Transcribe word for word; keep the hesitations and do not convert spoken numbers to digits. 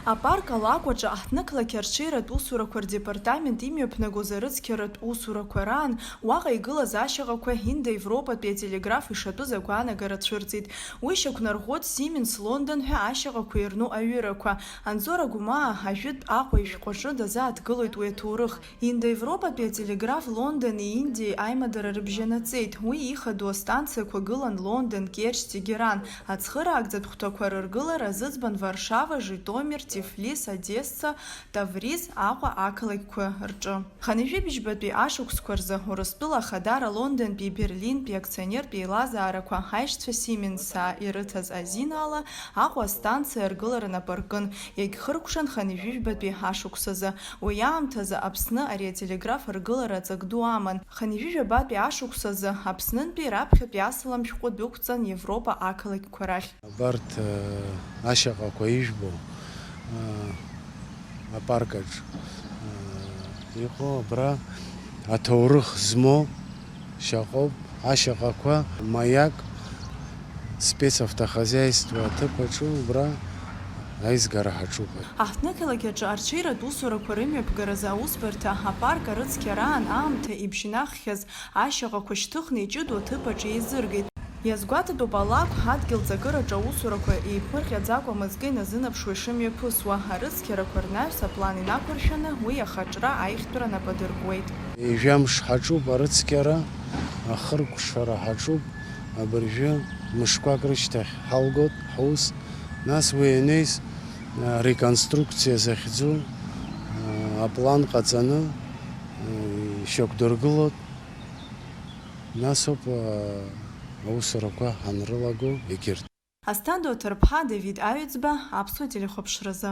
Апарк алакә аҿы аҳҭнықалақь арҽеиратә усурақәа рдепартамент имҩаԥнагоз арыцқьаратә усурақәа раан уаҟа игылаз ашьаҟақәа Индоевропатәи ателеграф ишатәыз агәаанагара цәырҵит. Уи шьақәнарӷәӷәоит Сименс Лондон ҳәа ашьаҟақәа ирну аҩырақәа. Анзор Агәмаа ажәытә Аҟәа ишәҟәаҿы дазааҭгылоит уи аҭоурых. Индоевропатәи ателеграф Лондони Индиеи аимадара рыбжьанаҵеит. Уи ихадоу астанциақәа гылан Лондон, Керчь, Тегеран. Ацхыраагӡатә хәҭақәа рыргылара азыӡбан Варшава, Житомир, Тифлис, Одесса, Тавриз, Аҟәа ақалақьқәа рҿы. Хынҩажәи бжьбатәи ашықәсқәа рзы Урыстәыла Ахадара Лондонтәи Берлинтәи акционертә еилазаарақәа аишьцәа Сименсаа ирыҭаз азин ала Аҟәа астанциа аргылара нап аркын, иагьхыркәшан хынҩажәи жәбатәи ашықәсазы. Уи аамҭазы Аԥсны ари ателеграф аргылара аҵак ду аман. Хынҩажәи жәабатәи ашықәсазы Аԥснынтәи раԥхьатәи асалам шәҟәы дәықәҵан Европа ақалақьқәа рахь. Абарҭ, э, ашьаҟақәа ижәбо, э, апарк аҿ, э, иҟоу абра аҭоурых змоу шьаҟоуп, ашьаҟақәа, Маяк спецавтохозяйство аҭыԥ аҿы убра аизгара ҳаҿуп. Аҳҭнықалақь аҿы арҽеиратә усурақәа рымҩаԥгаразы аусбарҭа апарк арыцқьараан аамҭа ибжьнаххьаз ашьаҟақәа шьҭыхны иҷыдоу аҭыԥ аҿы еизыргеит. Иазгәаҭатәуп алакә адгьыл ҵакыраҿы аусурақәа еиԥмырҟьаӡакәа мызкы иназынаԥшуа ишымҩаԥысуа, арыцқьарақәа рнаҩс аплан инақәыршәаны уи ахаҿра аихтәра нап адыркуеит. Ҩажәамш ҳаҿуп арыцқьара, ахыркәшара ҳаҿуп, абыржәы мышқәак рышьҭахь ҳалгоит ҳус, нас уи ианеис, а, реконструкциа захьӡу, а, аплан ҟаҵаны, а, ишьақәдыргылоит, насоуп, а, аусурақәа ҳанрылаго егьырҭ. Асҭанда Оҭарԥҳа, Давид Аҩӡба, Аԥсуа телехәаԥшразы.